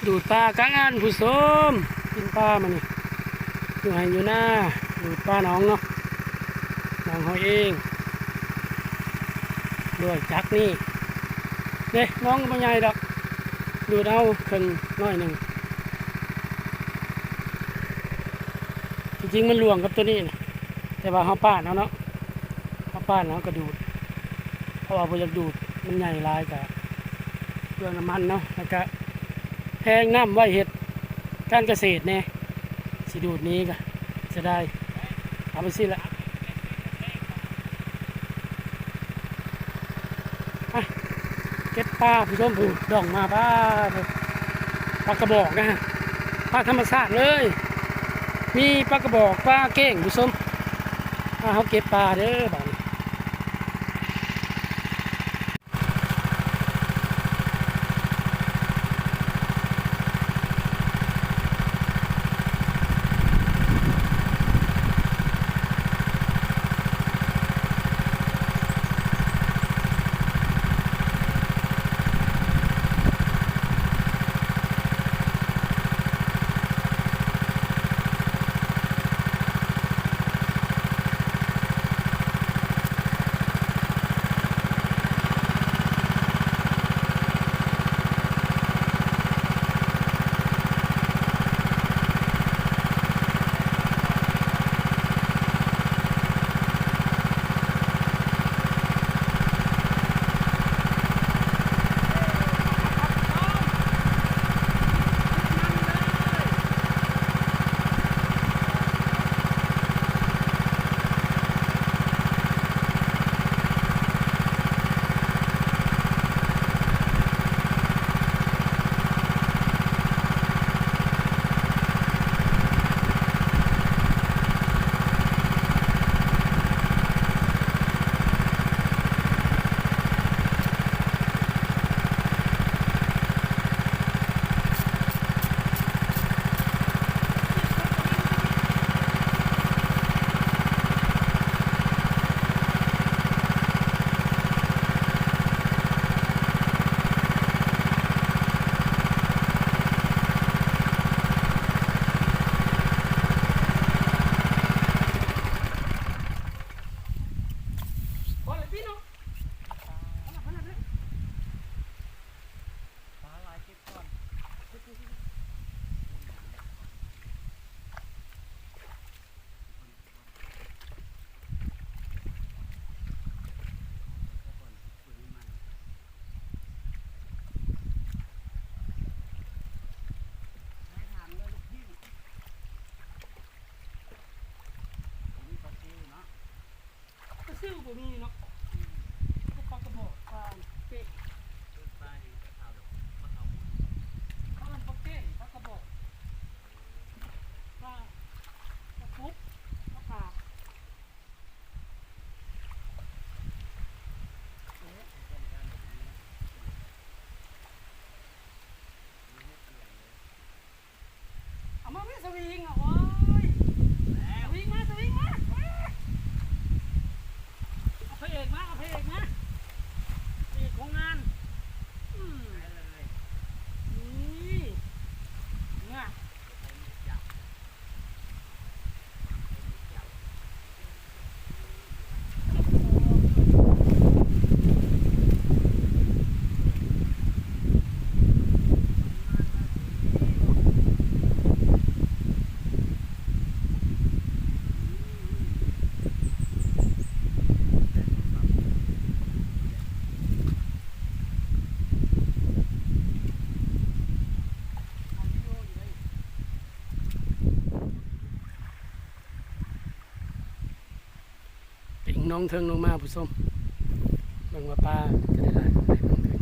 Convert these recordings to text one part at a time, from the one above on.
ດູດປາກາງອັນ ຜູ້ຊົມ ກິນປາມື້ນີ້ ຢູ່ໄຮ່ຢູ່ນາ ດູດປາໜອງເນາະ ໜອງເຮົາເອງ ດ້ວຍຈັກນີ້ເດ້. ໜອງກໍບໍ່ໃຫຍ່ດອກ ດູດເອົາເຄິ່ງໜ້ອຍໜຶ່ງ. ທີ່ຈິງມັນລ່ວງກັບຕົວນີ້ນະ ແຕ່ວ່າເຮົາປາດເອົາເນາະ ເຮົາປາດເຮົາກະດູດ ເພາະວ່າບໍ່ຢາກດູດ ມັນໃຫຍ່ຫຼາຍກະເປືອງນ້ຳມັນເນາະ ແລ້ວກະແພງນ້ຳໄວ້ເຮັດການກະເສດແດ່ ຊິດູດໜີກະເສຍດາຍ ເອົາໄປຊີ້ແຫຼະ. ໄປເກັບປາ ຜູ້ຊົມ ຜູ້ ດ່ອງມາ ປາ ປາກະບອກນະ ປາທຳມະຊາດເລີຍ ມີປາກະບອກ ປາເກ້ງ ຜູ້ຊົມ ມາ ເຮົາເກັບປາເດີບາດນີ້. ປາຊິວບໍ່ມີເນາະ ພວກປາກະບອກ ປາເປະ ເອີ້ນປາຫຍັງ ປາຂາວ ປາຂາວ ເຂົາເອີ້ນປາເປະ ປາກະບອກ ປາ ປາກົບ ປາກາບ. ເອົາມາແມ່ສະວິງ ໂອ້ຍ ສະວິງມາ ສະວິງມາ ເອົາພະເອກມາ ເອົາພະເອກມາ ພະເອກຂອງງານ ອືມ ນີ້ ເມື່ອ ເປັນໜອງເທິງລົງມາ ຜູ້ຊົມ ເບິ່ງວ່າປາຈະໄດ້ຫຼາຍປານໃດໜອງເທິງ.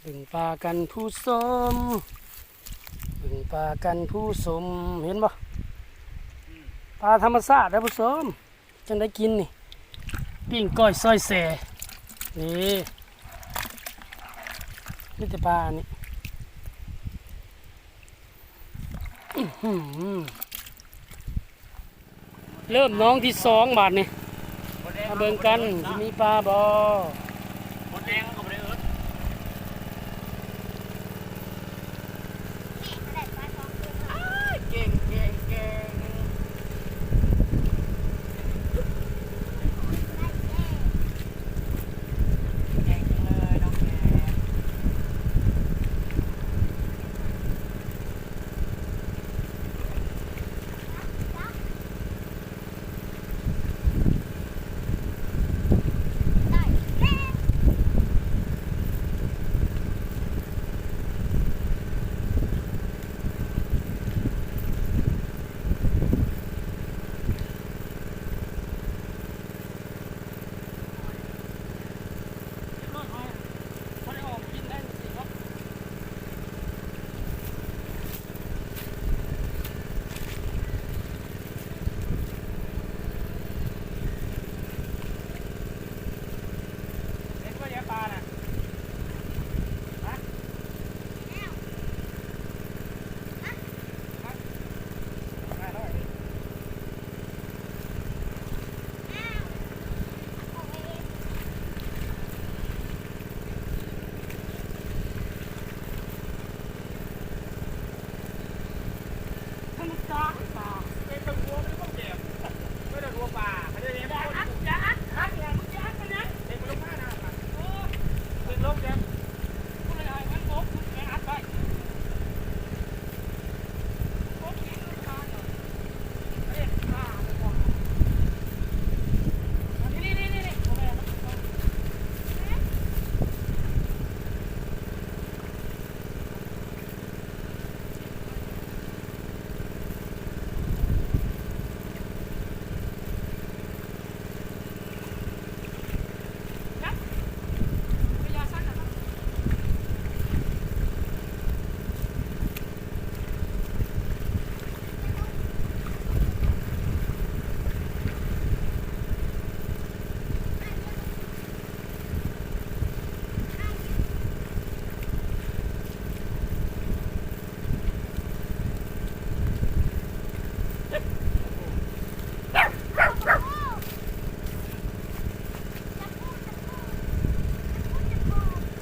ເບິ່ງປາກັນຜູ້ຊົມ ເບິ່ງປາກັນຜູ້ຊົມ ເຫັນບໍ່? ປາທຳມະຊາດເດີຜູ້ຊົມ. ຈັ່ງໄດ້ກິນນີ້ ປີ້ງກ້ອຍຊອຍແຊ ນີ້ ມີແຕ່ປານີ້ ອື້ຫື ເລີ່ມໜອງທີສອງບາດນີ້ ມາເບິ່ງກັນ ຊິມີປາບໍ່? ແກງກໍບໍ່ໄດ້ເອີ້ນ. ອ້າຍ ເກັ່ງ ເກັ່ງ ເກັ່ງ ເກັ່ງຈັງເລີຍນ້ອງແກງ.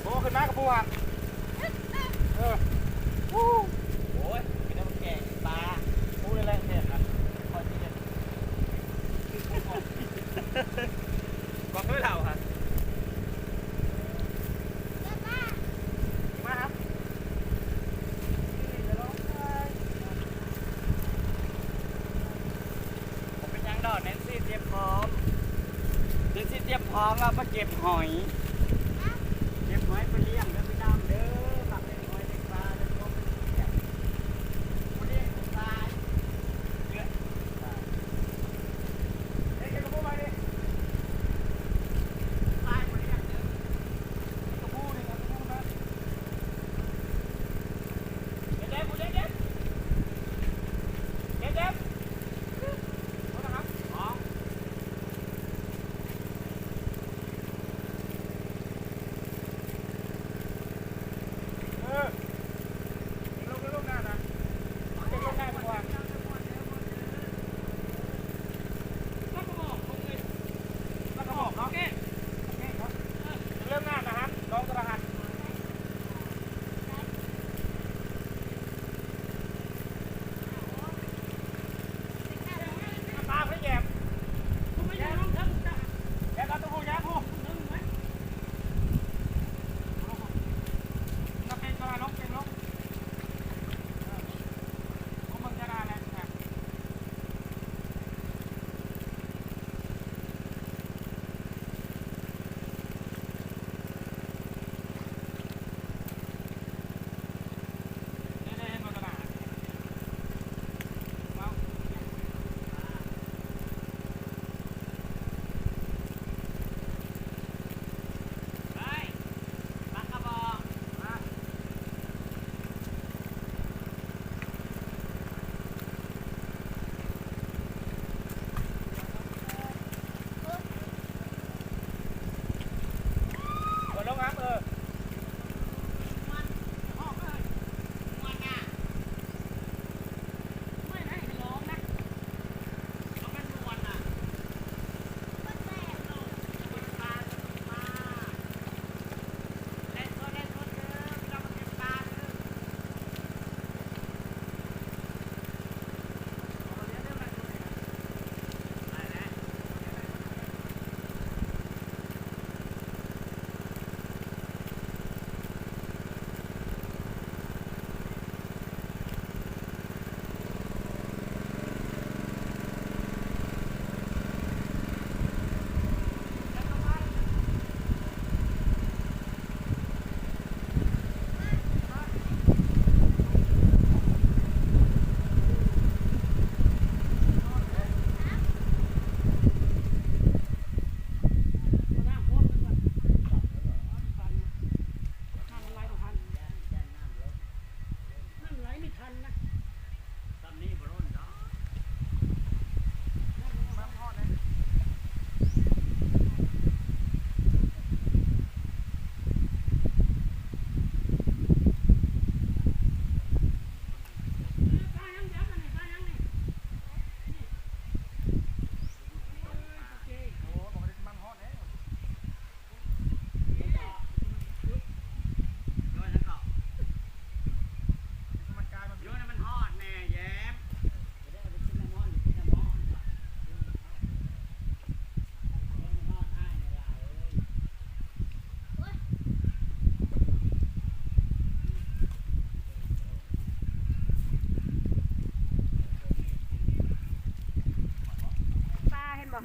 ໂອ້ ຂຶ້ນມາກັບຜູ້ຫາ ເອີ ໂອ້ຍ ເປັນແນວແກງປາ ຮູ້ແລ້ວແຫຼະແກງຫັ້ນ ຂ້ອຍຊິເຮັດ ບໍ່ເຄີຍເລົ່າຫັ້ນ ມາຫາ ບໍ່ເປັນຫຍັງດອກ ແນນຊີຕຽມພ້ອມ ແນນຊີຕຽມພ້ອມວ່າມາເກັບຫອຍ ເກັບຫອຍໄປລ້ຽງເດີພີ່ນ້ອງເດີ ມັກລ້ຽງຫອຍລ້ຽງປາ ລ້ຽງກົບ ລ້ຽງຫຍັງ ບໍ່ລ້ຽງກໍຕາຍ ເຫຼືອ ເ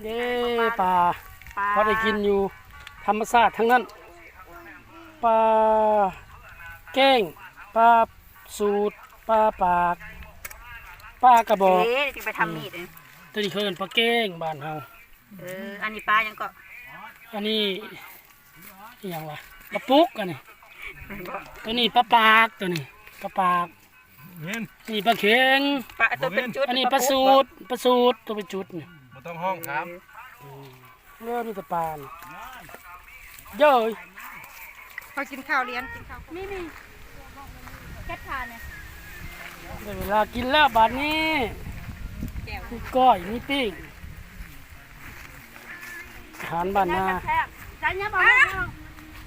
ເດ້ ປາ ປາ ພໍໄດ້ກິນຢູ່ ທຳມະຊາດທັງນັ້ນ ປາແກ້ງ ປາສູດ ປາປາກ ປາກະບອກ ເດ້ ຈຶ່ງໄປທຳມີດ ອືມ ເອີ ໂຕນີ້ເຂົາເອີ້ນປາແກ້ງບ້ານເຮົາ ເອີ ອັນນີ້ປາຫຍັງເກາະ ອັນນີ້ ອີ່ຫຍັງວະ ປາປຸກ ອັນນີ້ ແມ່ນບໍ່ ໂຕນີ້ປາປາກ ໂຕນີ້ປາປາກ ແມ່ນ ນີ້ປາເຂັງ ປາ ໂຕເປັນຈຸດ ອັນນີ້ປາສູດ ປາສູດ ໂຕເປັນຈຸດນີ້ ບໍ່ຕ້ອງຮ້ອງຖາມ ເອີ ມີແຕ່ປານີ້ ເດີ້ ເຮົາກິນຂ້າວ ລຽນກິນຂ້າວ ມີ ມີ ເກັບທານນີ້ ໄດ້ເວລາກິນແລ້ວບາດນີ້ ແຈ່ວ ມີກ້ອຍ ມີປີ້ງ ອາຫານບ້ານນາ ແຊບ ຈານຍາບອກ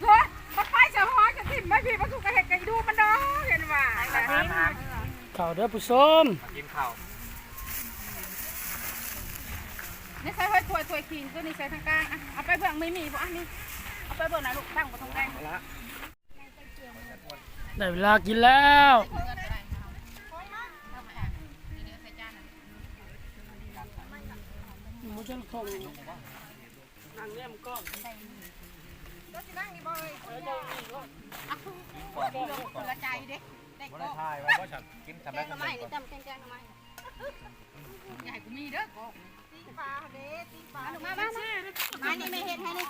ເຮີ້ຍ ມັນໄປສະຫອຍກະຖິ້ມໄວ້ພີ້ ບໍ່ສຸກກະເຮັດກະອີດູມັນດອກ ເຫັນວ່າ ເຂົ້າເດີ້ຜູ້ຊົມ ກິນເຂົ້າ ນີ້ໃສ່ຖ້ວຍ ຖ້ວຍຂີງ ໂຕນີ້ໃສ່ທາງກາງ ອ່ະ ເອົາໄປເບື້ອງມີໝີ່ພຸ້ນ ອ່ະ ນີ້ ເອົາໄປເບື້ອງໜ້າລູກ ຕັ້ງບໍ່ທອງແດງ ໄດ້ເວລາກິນແລ້ວ ໝູຈັນຄົງ ນັ່ງແນມກ້ອງ ເຈົ້າຊິນັ່ງນີ້ບໍ່ເອີຍ ເຈົ້ານີ້ໂລດ ອ່ະ ຄົນລະໃຈເດ້ ໄດ້ກ້ອງ ບໍ່ໄດ້ຖ່າຍໄວ້ບໍ່ຊັ້ນ ກິນຊຳ ແກງໜໍ່ໄມ້ນີ້ ຈຳແກງ ແກງໜໍ່ໄມ້ ຢ່າໃຫ້ກູມີເດີກ້ອງ ປີ້ງປາເດ້ ປີ້ງປາ ມາ ມາ ມາ ມານີ້ແມ່ເຮັດໃຫ້ນີ້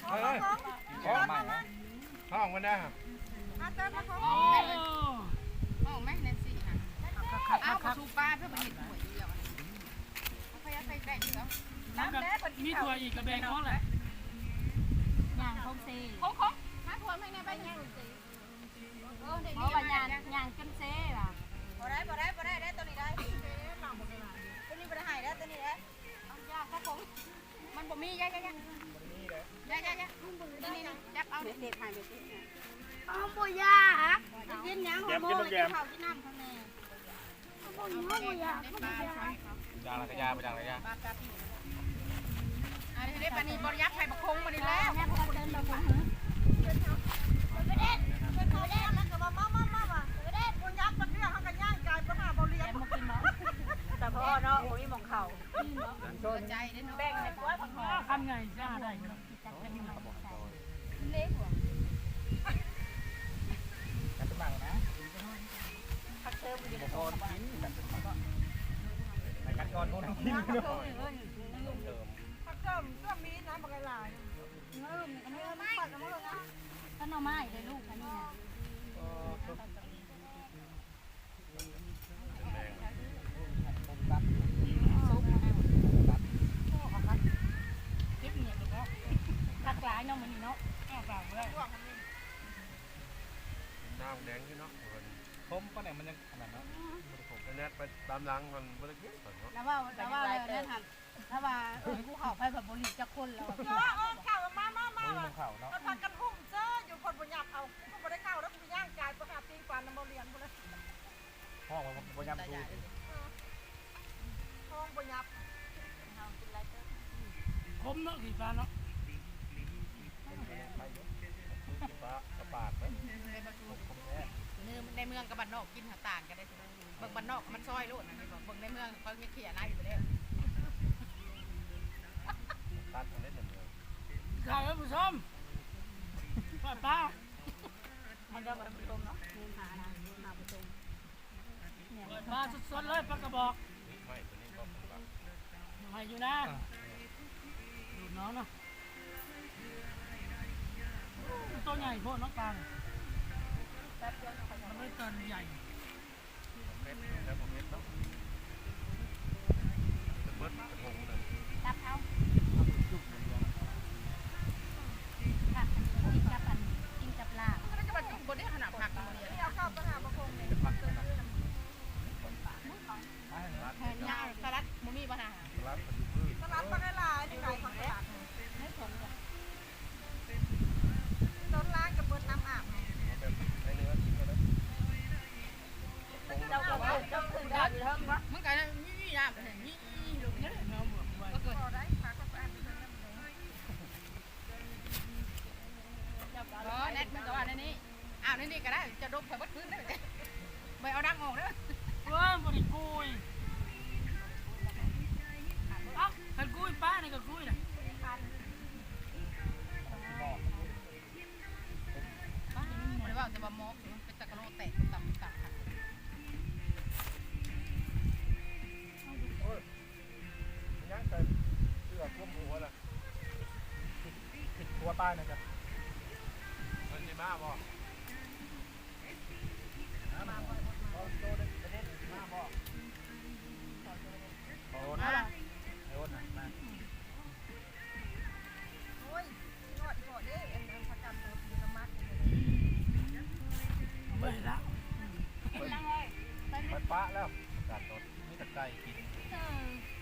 ເອີ ແກງໜໍ່ໄມ້ນະ ທ້ອງມັນນະ ມາເຕີມມາຂອງ ໂອ້ ໂອ້ ແມ່ແນນຊີນະ ເອົາປາຊູປາເພື່ອໄປເຮັດຖ້ວຍດຽວ ເອົາໄປ ເອົາໄປແບ່ງເຂົາ ມີຖ້ວຍອີກກະແບ່ງເອົາແຫຼະ ຍ່າງຄົງເຊ ຄົງ ຄົງ ມາຖ້ວຍໃຫ້ແດ່ ໄປຍ່າງເຊ ເອີ ໄດ້ ບໍ່ວ່າຍ່າງ ຍ່າງຈົນເຊວ່າ ບໍ່ໄດ້ ບໍ່ໄດ້ ບໍ່ໄດ້ ໄດ້ໂຕນີ້ໄດ້ ໂຕນີ້ບໍ່ໄດ້ໃຫ້ໄດ້ ໂຕນີ້ໄດ້ ເອົາຢາຊະຄົງ ມັນບໍ່ມີ ຢ່າ ຢ່າ ຢ່າ ຢ່າ ຢ່າ ນີ້ ນີ້ ນີ້ ຈັບເອົາ ເດັດໃຫ້ ເດັດໃຫ້ ເອົາ ບໍ່ຢາກ ໄດ້ກິນຫຍັງ ຢາກກິນ ໂມງ ຢາກກິນ ກິນເຂົ້າກິນນ້ຳຂ້າງແນ່ ບໍ່ຢາກ ບໍ່ຢາກ ບໍ່ຢາກ ບໍ່ຢາກ ບໍ່ຢາກ ບໍ່ຢາກ ອັນນີ້ເດ້ ບາດນີ້ບໍ່ຢາກໃຫ້ບັກຄົງ ບາດນີ້ແລ້ວ ສະເພາະເນາະ ບໍ່ມີໝ່ອງເຂົ້າ ແບ່ງໃຫ້ພວກ ຄຳໃຫຍ່ ໜໍ່ໄມ້ເດ້ລູກ ອັນນີ້ນະ ຜັກຫຼາຍເນາະມື້ນີ້ເນາະ ນ້ຳແດງຢູ່ເນາະ ຄົມປານໃດມັນຍັງຂະໜາດເນາະ ຂະໜາດໄປຕາມຫຼັງມັນບໍ່ໄດ້ກິນເນາະ ລະເວົ້າ ລະເວົ້າແລ້ວນັ້ນຫັ້ນ ລະວ່າ ເອີ ກູເຂົ້າໄປແບບບໍ່ຫຼີກຈັກຄົນ ລະວ່າ ເອີ ເຂົ້າມາ ມາ ມາ ເຂົ້າເນາະ ພາກັນຫຸ້ມເຊີຢູ່ ຄົນບໍ່ຫຍັບເອົາ ກູກໍບໍ່ໄດ້ເຂົ້າແລ້ວ ກູໄປຍ່າງກາຍໄປຫາປີ້ງປານຳບໍ່ລຽນພຸ້ນແຫຼະ ຫ້ອງມັນບໍ່ຍັບປະຕູ ເອີ ຫ້ອງບໍ່ຍັບ ເຮົາກິນຫຼາຍເຕີບ ຂົມເນາະ ຂີ້ປາເນາະ ໃນເມືອງກັບບ້ານນອກກິນຫາຕ່າງກັນເດ້ ເບິ່ງບ້ານນອກມັນຊອຍໂລດນະ ເຫັນບໍ່ ເບິ່ງໃນເມືອງເຂົາຍັງເຂ້ຍຫຼາຍຢູ່ແລ້ວ ຕັດເອົາເດ້ ເຂົ້າເດີຜູ້ຊົມ ປາ ປາ ມາເດີທ່ານຜູ້ຊົມເນາະ ຫານະ ຫາຜູ້ຊົມ ປາສົດໆເລີຍ ປາກະບອກ ໃໝ່ຢູ່ນາ ດູດໜອງເນາະ ໂຕໃຫຍ່ໂພດເນາະປາ ມັນເລີຍຕົວໃຫຍ່ ເປັດແລ້ວບໍ່ເປັດເນາະ ເບິດກະທົງເລີຍ ຈັບເອົາ ຜັກອັນນີ້ກິນກັບອັນ ກິນກັບລາບ ມັນກໍວ່າຈຸກບໍ່ໄດ້ຂະໜາດຜັກ ເອົາເຂົ້າໄປຫາບໍ່ຄົງນີ້ ສະຫຼັດບໍ່ມີບໍ່ຫາ ສະຫຼັດ ສະຫຼັດບັກຫຼາຍໆ ນີ້ຂາຍຜັກສະຫຼັດ ໃນຖົງ ຕົ້ນລາຍກໍເບິດນ້ຳອາບ ເຈົ້າກໍເຈົ້າຄືດາວຢູ່ເທິງບໍ່ ມັນກໍມີນ້ຳ ມີລົງເດີ ບໍ່ໄດ້ ບໍ່ ແນັດມັນກໍວ່າໃນນີ້ ອ້າວ ໃນນີ້ກໍໄດ້ ຈະດົມຂ້ອຍເບິດຄືນເດີ ບໍ່ເອົາດັງອອກເດີ ເອີ ບໍ່ໄດ້ກຸຍ ເອົ້າ ຄັນກຸ້ຍປານີ້ກໍກຸ້ຍນະ ປານີ້ມັນບໍ່ໄດ້ເວົ້າ ແຕ່ວ່າໝອກມັນເປັນຕະກະໂລແຕກຕຳໆ ໂອ້ຍ ຍັງໃສ່ເສື້ອຄວມຫົວລະ ຄິດ ຄິດ ຄິດຕົວຕາຍນະ ຈະ ເພິ່ນຊິມາບໍ່? ມາບໍ່? ມາບໍ່? ໂອ້ນນະ ໂອ້ນນະ ມາ. ໂອ້ຍ ຊິຮອດອີ່ພໍເດ້ ອັນ ອັນ ປະຈຳໂຕຢູ່ນຳມັດ ເມື່ອຍລະ ໄປປະແລ້ວ ປະຈຳໂຕ ມີແຕ່ໄກ່ກິນ ເອີ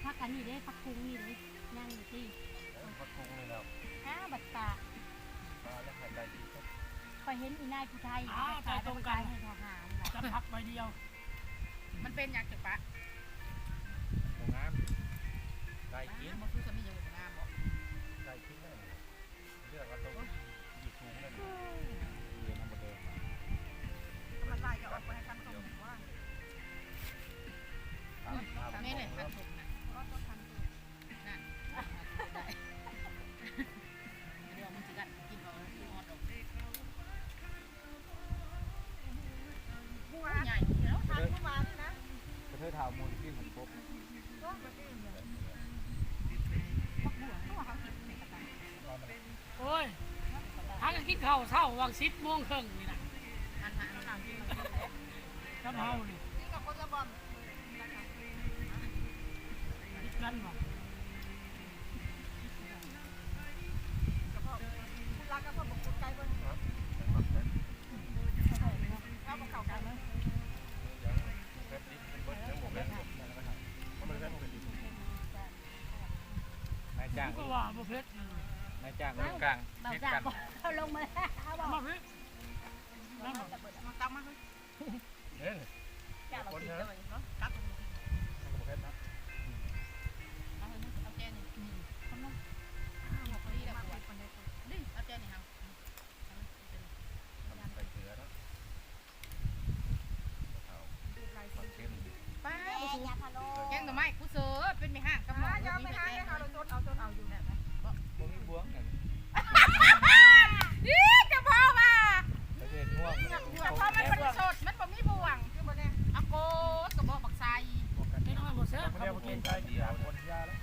ຜັກອັນນີ້ເດ້ ຜັກກຸ້ງນີ້ເດ້ ຍັງຢູ່ຕິ ເອີ ຜັກກຸ້ງນີ້ແລ້ວ ອ້າ ບັດປະ ປະແລ້ວໃຫ້ໄກ່ກິນ ຂ້ອຍເຫັນອີ່ນາຍຜູ້ໄທ ອ້າວ ໃຈຕົງກັນ ໃຫ້ທະຫານ ຈັບຜັກໃບດຽວ ມັນເປັນຫຍັງຈະປະ ບໍ່ງາມ ໄກ່ກິນ ບໍ່ຄືສາມີຍັງບໍ່ງາມບໍ່ ໄກ່ກິນແລ້ວ ເລືອກເອົາໂຕຢູ່ສູງນັ້ນ ເດືອນມັນບໍ່ແດງ ມັນຫຼາຍກໍອອກໄປໃຫ້ຄັນສົມວ່າ ນີ້ແຫຼະຄັນສົມນະ ກໍຕ້ອງຄັນສົມ ນັ້ນ ໄດ້ ດຽວມັນຊິກັດກິນເອົາອ່ອນດອກ ໂອ້ຍ ໃຫຍ່ເນາະ ທາງເມື່ອວານນີ້ນະ ກະເທີຍຖາວໝູນກິນມັນຄົບ ໂອ້ຍ ຫາກໍກິນເຂົ້າເຊົ້າຫວ່າງສິບໂມງເຄິ່ງນີ້ນະ ອັນນັ້ນ ກັບເຮົານີ້ ກິນກັບຄົນລະບ່ອນ ຜິດກັນບໍ່? ນາຍຈ້າງ ກໍວ່າບໍ່ເຜັດ ນາຍຈ້າງ ເອົາລົງມາ ເອົາບໍ່? ມາ ຕັກມາ ເອີ ຈັບເອົາ ຕັກ ມັນກໍບໍ່ເຜັດນະ ເອົາ ເອົາແຈ່ນີ້ ອືມ ພໍດີແລ້ວ ເອົາແຈ່ນີ້ ເອົາ ໃສ່ເກືອເນາະ ເອົາ ປາ ແກງໜໍ່ໄມ້ ກູເສີ ເປັນແມ່ຮ້າງກັບໝໍ້ ເອີ ເອີ ແມ່ຮ້າງ ເອົາ ເອົາຢູ່ ບໍ່ມີບ່ວງນັ້ນ ອີ ຈະເວົ້າວ່າ ປະເທດຮ່ວງ ສະເພາະມັນບໍ່ໄດ້ສົດ ມັນບໍ່ມີບ່ວງ ຄືບໍ່ແນ່ ອາໂກດ ກະບອກບັກໄຊ ເດັກນ້ອຍບໍ່ແຊບ ເຂົາບໍ່ກິນ ກິນໄດ້ດຽວ ຄົນຢາແລ້ວ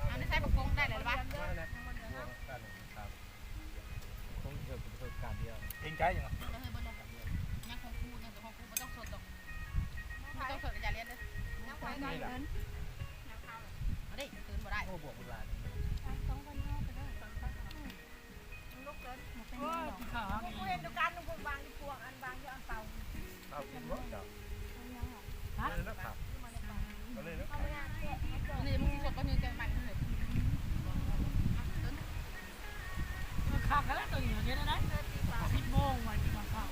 ອັນນີ້ໃສ່ບັກກົງໄດ້ແລ້ວວະ ຄົງເຮັດປະສົບການດຽວ ເກງໃຈຫຍັງ ເຮັດເບິດເລີຍ ຍັງຂອງກູ ຍັງຂອງກູ ບໍ່ຕ້ອງສົດດອກ ບໍ່ຕ້ອງສົດ ກະຢ່າລຽນເດີ ຍັງໄປໄດ້ ເອົາເດ້ ຕື່ນບໍ່ໄດ້ ໂອ້ ບວກເວລາ ສອງພັນຫ້າ ໄປເດີ ມັນລຸກເກີນ ໂອ້ຍ ກິນຂ້າວຫາກິນ ເຫັນຢູ່ການນຸ່ງ ວາງຢູ່ພວກ ອັນວາງຢູ່ອັນເປົາ ເອົາກິນບໍ່ເຈົ້າ ຮະ ເອົາເລີຍນະ ເອົາເລີຍນະ ນີ້ມັນຊິສົດບໍ່ມີແກງໃໝ່ ມັນສົດ ເອີ ຄັກແລ້ວ ໂຕນີ້ເຮັດໄດ້ ສິບໂມງວ່າຊິກິນເຂົ້າ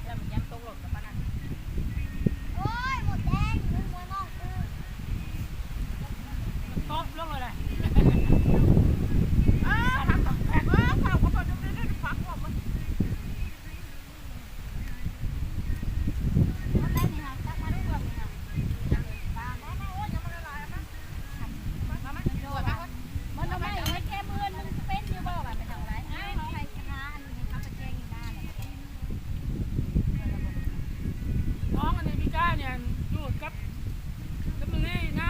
ແລ້ວມັນຍັງຕົກລົງກັບປານນັ້ນ ໂອ້ຍ ໝົດແດງ ມຶງມວຍມອງກູ ຕົບລົງເລີຍແຫຼະ ເອີ ເອີ ເຂົ້າກໍບໍ່ໄດ້ ໄດ້ ໄດ້ ໄດ້ ພັກອອກ ນ້ອງອັນນີ້ພິການນີ້ ຢູ່ກັບ ກັບມະລີນາ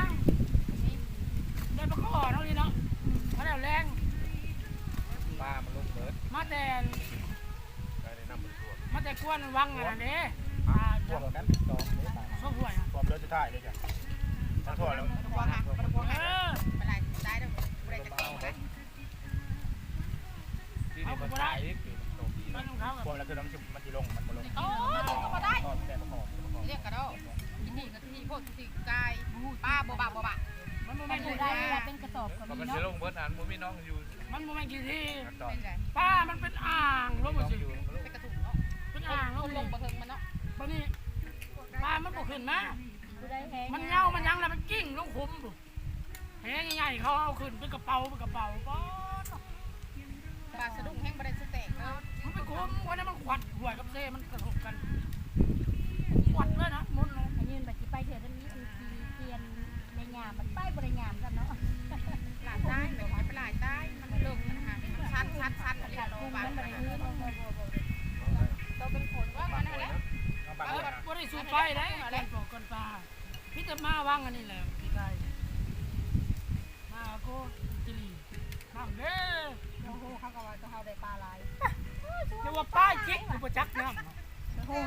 ໄດ້ປາຄໍ່ເຮົານີ້ເນາະ ມາແລ້ວແລງ ປາມັນລົງເບິດ ມາແຕ່ ໄດ້ນຳເພິ່ນ ມາແຕ່ກວນວັງອັນນັ້ນເດ້ ອ່າ ພວກກັນສອງເດ້ ສອງຫ້ວຍ ຄວາມເຫຼືອສຸດທ້າຍເດ້ຈ້ະ ມາທົ່ວແລ້ວ ບໍ່ໄດ້ພວກ ເອີ ໄປຫຼາຍຕາຍເດີ ບໍ່ໄດ້ຈັກໂຕນະ ທີ່ນີ້ມັນຕາຍອີກ ພວກແລ້ວຄືມັນຊິ ມັນຊິລົງ ມັນບໍ່ລົງ ໂອ້ ຕົກກໍບໍ່ໄດ້ ແຕ່ປາຄໍ່ ລຽກກະດອກ ທີ່ນີ້ກໍທີ່ໂພດ ທີ່ກາຍ ປາບໍ່ບາກບໍ່ບາກ ມັນບໍ່ແມ່ນຂີ້ຖີ່ ເປັນກະສອບກໍມີເນາະ ມັນຊິລົງເບິດຫັ້ນ ບໍ່ມີນ້ອງຢູ່ ມັນບໍ່ແມ່ນຂີ້ຖີ່ ເປັນໃດ ປາມັນເປັນອ່າງລົງມາຊີ້ ເປັນກະທຸງເນາະ ເປັນອ່າງລົງ ລົງບໍ່ເທິງມັນເນາະ ບາດນີ້ປາມັນບໍ່ຂຶ້ນມາ ມັນເຫຍົາ ມັນຫຍັງແລ້ວ ມັນກິ້ງລົງຂຸມພຸ້ນ ແຫໃຫຍ່ໆ ເຂົາເອົາຂຶ້ນເປັນກະເປົາ ເປັນກະເປົາ ປາດ ປາສະດຸ້ງແຮງບໍ່ໄດ້ສະແຕກເນາະ ມັນເປັນຂຸມ ອັນນັ້ນມັນຂວັດຫ້ວຍກັບເຊ ມັນກະທົບກັນ ປັດເລີຍນະ ໝົດເລີຍ. ອັນນີ້ມັນຊິໄປເທື່ອທຳອິດ ມັນຊິປ່ຽນໄດ້ຍາມ ມັນໄປບໍ່ໄດ້ຍາມຊ້ຳເນາະ. ຫຼາຍຕາຍ ໄປຫຼາຍຕາຍ ມັນເລິກ ມັນຫາ ມັນຊັນ ຊັນ ຊັນ ເລີຍ ມັນບໍ່ໄດ້ ໂຕເປັນຄົນວ່າມັນຫັ້ນແຫຼະ. ບໍ່ໄດ້ສູ່ໄປໄດ້ ກ່ອນປູກກ່ອນປາ ມີແຕ່ມາວັງອັນນີ້ແຫຼະ ປີກາຍ ມາໂກ ອິດຕາລີ ນ້ຳເດ້. ໂອ້ໂຫ ເຂົາກໍວ່າຕົວເຮົາໄດ້ປາຫຼາຍ ແຕ່ວ່າປາຈິກ ບໍ່ຈັກນ້ຳ ໂອ້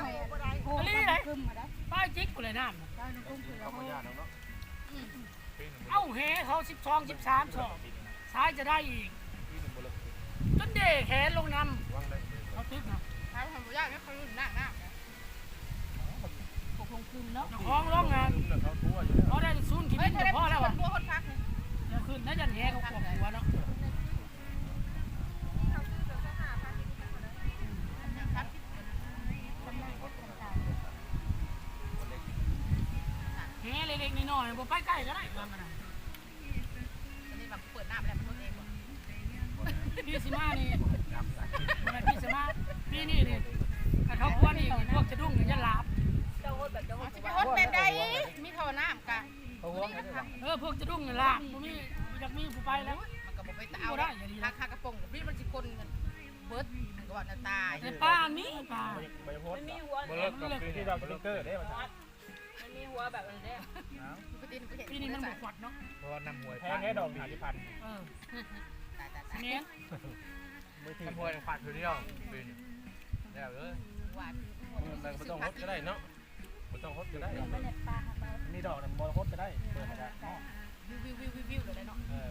ໂຫ ອີ່ຫຼີໄດ໋ ປາຈິກພຸ້ນແຫຼະນ້ຳ ປາຢູ່ກຸ້ງຄືລະໂຫ. ເອົາແຫເຂົາສິບສອງ ສິບສາມສອບ ສາຍຈະໄດ້ອີກ ຈົນເດແຂນລົງນຳ ເຂົາຕຶກນະ ເຂົາບໍ່ຢາກໃຫ້ເຂົາລຸ້ນໜ້ານ້ຳ. ເຂົາຄົງຄືນເນາະ ເຈົ້າຂອງລົງນະ ພໍໄດ້ສູນຂີ້ດິນກໍພໍແລ້ວ ເຂົາບໍ່ຮອດພັກນີ້ ເຈົ້າຂຶ້ນນະ ຢ້ານແຫເຂົາຂວບຫົວເນາະ. ແຫເລັກໆນ້ອຍໆ ບໍ່ໄປໃກ້ກໍໄດ້ ວ່າມັນນະ. ອັນນີ້ວ່າເປີດນ້ຳແລ້ວມັນລົດເອງບໍ່? ປີຊິມານີ້ ແມ່ນປີຊິມາ ປີນີ້ນີ້ ຄັນເຂົາຄວນອີກ ພວກຈະດຸ້ງນີ້ຈະຫຼາບ. ເຈົ້າໂຫດແບບ ເຈົ້າໂຫດ ຊິໄປໂຫດແບບໃດ? ມີທໍ່ນ້ຳກະ ເອີ ພວກຈະດຸ້ງນີ້ຫຼາບ ບໍ່ມີ ບໍ່ຢາກມີຜູ້ໄປແລ້ວ. ມັນກໍບໍ່ໄປຕາເອົາ ບໍ່ໄດ້ ຖ້າຄາກະໂປງບໍ່ມີ ມັນຊິຄົນເບິດ ມັນກໍວ່າໜ້າຕາຍ. ແຕ່ປາມີປາ ມັນມີຫົວ ບໍ່ເລີກກັບປີນີ້ດອກ ສະຕິກເກີເດ້ວ່າຊັ້ນ. ມັນມີຫົວແບບນັ້ນເດ້ ປີນີ້ມັນບໍ່ຂວັດເນາະ ເພາະວ່ານ້ຳຫ້ວຍແພງແທ້ດອກ ຫ້າສິບພັນ. ເອີ ຕາຍໆໆ ແມ່ນ ນ້ຳຫ້ວຍຂວັດຄືດຽວປີນີ້ ແລ້ວເອີຍ ແລ້ວກໍບໍ່ຕ້ອງຫົດກໍໄດ້ເນາະ ບໍ່ຕ້ອງຫົດກໍໄດ້ ມັນມີດອກນະ ບໍ່ຫົດກໍໄດ້ ເປີດໃຫ້ໄດ້. ວິວໆໆໆ ເລີຍເນາະ ເອີ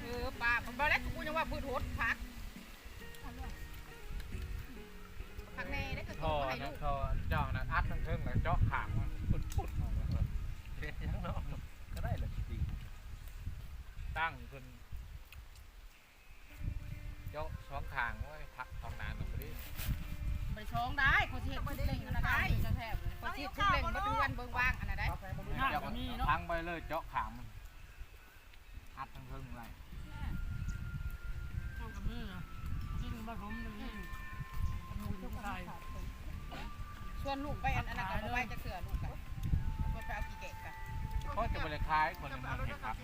ເອີ ປາ ບໍ່ໄດ້ ກູຍັງວ່າພືດຫົດຜັກ ຜັກແນ່ໄດ້ ກໍສົ່ງມາໃຫ້ລູກ ທໍ່ເຈົ້ານະ ອັດທາງເທິງ ແລ້ວເຈາະຂ້າງມັນ ປຸດໆ ອອກມາ ເຮັດຫຍັງເນາະ ກໍໄດ້ລະ ດີ ຕັ້ງຂຶ້ນ ເຈາະສອງຂ້າງ ໂອ້ຍ ຜັກສອງໜ້ານະ ພໍດີ ບໍ່ໄດ້ສອງໄດ້ ຂ້ອຍຊິເຮັດຊຸດເລັ່ງຫັ້ນນະໄດ້ ຂ້ອຍຊິເຮັດຊຸດເລັ່ງ ເບິ່ງເຮືອນເບິ່ງວາງຫັ້ນນະໄດ້ ເຈົ້າກໍທັງໄປເລີຍ ເຈາະຂ້າງມັນ ອັດທາງເທິງໄວ້ ເຈົ້າກໍມີນະ ກິນມາຖົມໜຶ່ງນີ້ ຊວນລູກໄປອັນ ອັນນັ້ນກໍບໍ່ໄປຈັກເທື່ອ ລູກກໍ ຊວນໄປເອົາຂີ້ແກະກໍ ຂ້ອຍຈະບໍ່ໄດ້ຂາຍ ຄົນເມືອງເຮັດຜັກ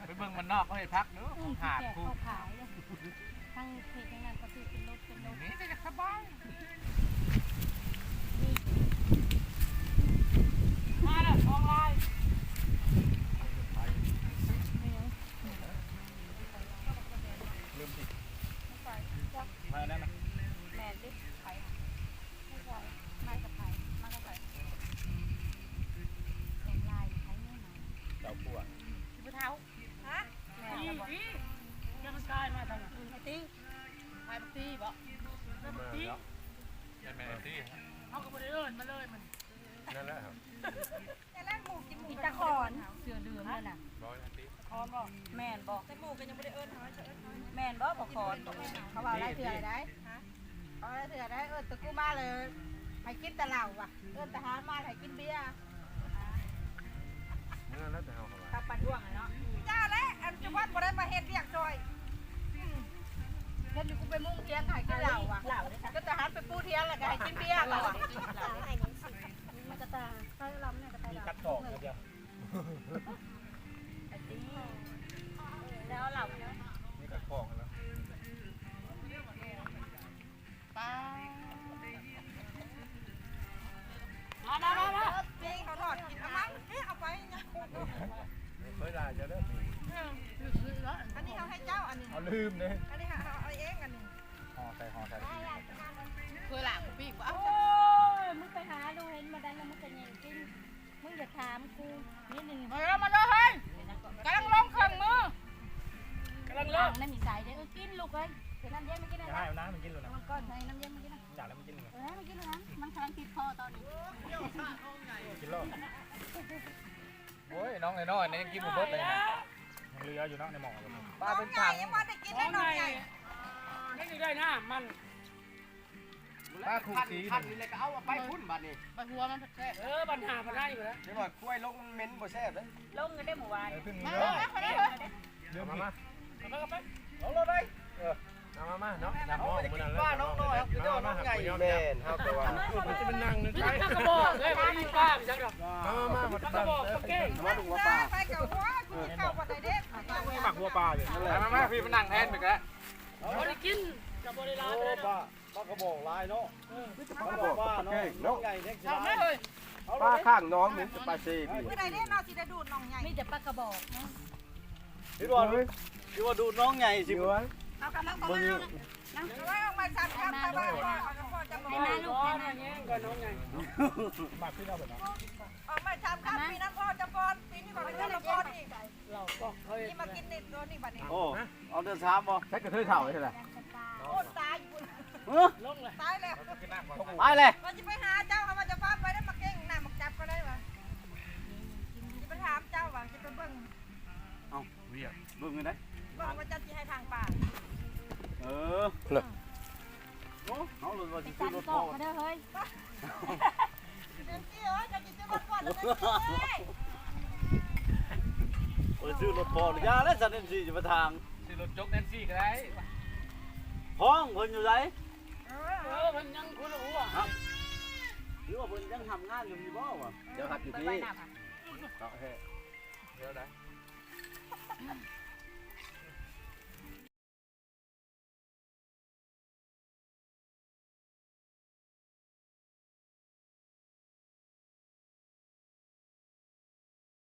ໄປເບິ່ງບ້ານນອກເຂົາເຮັດຜັກເດີ ຂາດ ຂາຍເດີ ທາງເຂດທາງນັ້ນເຂົາຊື້ເປັນລົດ ເປັນລົດ ນີ້ກໍຢາກສະບາຍ ມາແລ້ວ ສອງລາຍ ລືມຕິດ ມາແລ້ວນະ ແມ່ນຕິ ໃຜ ມາກັບໃຜ ມາກັບໃຜ ສອງລາຍ ໃຜແມ່ນ ເຈົ້າຜົວ ຜູ້ເຖົ້າ ຮະ ແມ່ນ ອີ່ ແລ້ວມັນກາຍມາທາງ ໄອ້ຕິ ໃຜບັກຕີບໍ ແມ່ນແລ້ວ ແມ່ນແມ່ນຕິ ເຮົາກໍບໍ່ໄດ້ເອີ້ນມາເລີຍມັນ ນັ້ນແຫຼະ ແຕ່ແລກໝູກິນໝູ ກິນຕາຂອນ ເສືອເຫຼືອງນັ້ນນະ ບໍ່ໄອ້ຕິ ຂອນບໍ ແມ່ນບໍ ແຕ່ໝູກໍຍັງບໍ່ໄດ້ເອີ້ນເຮົາ ຈະເອີ້ນເຮົາ ແມ່ນບໍ ບໍ່ຂອນ ເຂົາເວົ້າຫຼາຍເທື່ອແລ້ວໄດ໋ ຮະ ເອົາແລ້ວເທື່ອໄດ້ ເອີ້ນແຕ່ກູມາເລີຍ ໃຫ້ກິນແຕ່ເຫຼົ້າວ່າ ເອີ້ນທະຫານມາໃຫ້ກິນເບຍ ເມື່ອແລ້ວແຕ່ເຮົາເຂົ້າມາ ກັບປາດວງອະເນາະ ຢ່າແຫຼະ ອັນຈຸວັນບໍ່ໄດ້ມາເຮັດວຽກຊ່ອຍ ອືມ ເຫັນຢູ່ກູໄປມຸງທຽງໃຫ້ກິນເຫຼົ້າວ່າ ເອົາເດ້ ກໍທະຫານໄປປູທຽງແລ້ວກໍໃຫ້ກິນເບຍວ່າ ມັນກະຕາ ໄປລຳນີ້ກະໄປ ມີ ລຳ ກັດຂອງດຽວ ໄອ້ຕິ ແລ້ວເລົ່າເນາະ ມີກັດຂອງແລ້ວ ປ້າ ມາ ມາ ມາ ມາ ເປັນເຂົາທອດກິນ ເອົາມາ ເອີ ເອົາໄປ ເຄີຍດ່າເຈົ້າເດີ ເອີ ອັນນີ້ເຮົາໃຫ້ເຈົ້າ ອັນນີ້ ເອົາ ລືມເດ້ ອັນນີ້ເຮົາເອົາເອງ ອັນນີ້ ຫໍ່ໃສ່ ຫໍ່ໃສ່ ເຄີຍຫຼາງປີກບໍ່ ເອົາ ໂອ້ຍ ມຶງໄປຫາດູເຫັນມາໄດ້ແລ້ວ ມຶງກະແຍ່ງກິນ ມຶງຢ່າຖາມກູ ນີ້ໜຶ່ງ ມາເດີ ມາເດີເຮີ້ຍ ກຳລັງລົງເຄື່ອງມື ກຳລັງລົງ ນ້ຳມີໃສເດີ ເອີ ກິນລູກເອີຍ ເອົານ້ຳເຢັນມາກິນ ເອົານ້ຳ ນ້ຳກິນລູກນະ ມັນກໍໃສ່ນ້ຳເຢັນມາກິນນະ ຢາກແລ້ວມັນກິນ ເອີ ໃຫ້ມັນກິນລູກນະ ມັນກຳລັງຕິດຄໍຕອນນີ້ ກິນໂລດ ໂອ້ຍ ນ້ອງນ້ອຍໆນີ້ຍັງກິນບໍ່ເບິດເລີຍນະ ຍັງເຫຼືອຢູ່ເນາະໃນໝໍ້ ປາເປັນຖັງ ຍັງບໍ່ໄດ້ກິນ ນ້ອງໃຫຍ່ ຍັງໄດ້ນ້ຳມັນ ປາຄຸກສີ ຄັນນີ້ແຫຼະ ກໍເອົາ ເອົາໄປພຸ້ນບາດນີ້ ໃບຫົວມັນແຊບ ເອີ ບັນຫາບັນໄດພຸ້ນແຫຼະ ຈັກໜ້ອຍຄວາຍລົງມັນເໝັນບໍ່ແຊບເດ້ ລົງກັນໄດ້ມື້ວານ ເອີ ເພິ່ງ ມາ ມາ ມາ ມາ ເອົາມາ ເອົາມາ ເອົາລົງໄດ້ ເອີ ມາມາເນາະ ເອົາໄປກິນປານ້ອງນ້ອຍ ເຮົາກິນແຕ່ນ້ອງໃຫຍ່ ແມ່ນ ເຮົາກໍວ່າ ມັນຈະເປັນນັ່ງໃນໄທ ມັນກະບອກເລີຍ ມັນມີປາໄປຈັກດອກ ມາມາ ມັນກະບອກ ມາລຸງວ່າປາ ໄປກັບຫົວ ກິນເຂົ້າບໍ່ໄດ້ເດ້ ມັກຫົວປາຢູ່ ມາໆ ພີ່ມານັ່ງແທນໄປກະ ບໍ່ໄດ້ກິນ ກະບໍ່ໄດ້ຫຼາຍປານໃດດອກ ປາກະບອກຫຼາຍເນາະ ເອີ ປາກະບອກປາເນາະ ນ້ອງໃຫຍ່ແທ້ຊິຫຼາຍ ເອົາເລີຍ ປາຂ້າງໜອງນີ້ປາເຊພີ້ ມື້ໃດເດ້ເນາະຊິໄດ້ດູດນ້ອງໃຫຍ່ ມີແຕ່ປາກະບອກ ເຫັນບໍ່ ເອີຍ ຊິວ່າດູດນ້ອງໃຫຍ່ຊິ ເອີຍ ເອົາກະນັ່ງ ເບິ່ງຢູ່ ເອົາໄວ້ອອກມາສາມຄຳ ໃຫ້ມາລູກ ໃຫ້ມາ ມາພີ່ເອົາເບິດເນາະ ອອກມາສາມຄຳ ປີນັ້ນພໍ່ຈຳພອນ ປີນີ້ກໍເປັນເຈົ້າພອນອີກ ເຮົາກໍເຄີຍ ນີ້ມາກິນນິດໂດນນີ້ບັດນີ້ ໂອ້ ອອກເດືອນສາມບໍ່ ໃຊ້ກະເທີຍເຖົ້າເຮັດໃດ ໂອ້ ຕາຍຢູ່ພຸ້ນ ເອີ ຕາຍແລ້ວ ຕາຍແລ້ວ ວ່າຊິໄປຫາເຈົ້າ ເຮົາວ່າຈະພາໄປໄດ້ ມາເກັ່ງໜ້າໝາກຈັບກໍໄດ້ວ່າ ຊິໄປຖາມເຈົ້າວ່າ ຊິໄປເບິ່ງ ເອົ້າ ວຽກ ເບິ່ງຢູ່ໃດ ເບິ່ງວ່າເຈົ້າຊິໃຫ້ທາງປ່າ ເອີ ເນາະ ໂອ້ ເຮົາລະວ່າຊິຊື້ລົດພໍ່ ເດີເຮີຍ ເຕັມທີ່ເອີຍ ເຈົ້າຊິຊື້ລົດພໍ່ ເຕັມທີ່ເອີຍ ໂອ້ຍ ຊື້ລົດພໍ່ ຢ່າແລ້ວຊັ້ນ ເອັມຊີ ຈະມາທາງ ຊື້ລົດຈົກ ເອັມຊີ ກໍໄດ້ ຫ້ອງເພິ່ນຢູ່ໃສ ເອີ ເອີ ເພິ່ນຍັງຄົນລະຫົວ ຮະ ຫຼືວ່າເພິ່ນຍັງທຳງານຢູ່ນີ້ບໍ່ວະ ດຽວຮັກຢູ່ພີ້ ເອົາແທ້ ດຽວໃດ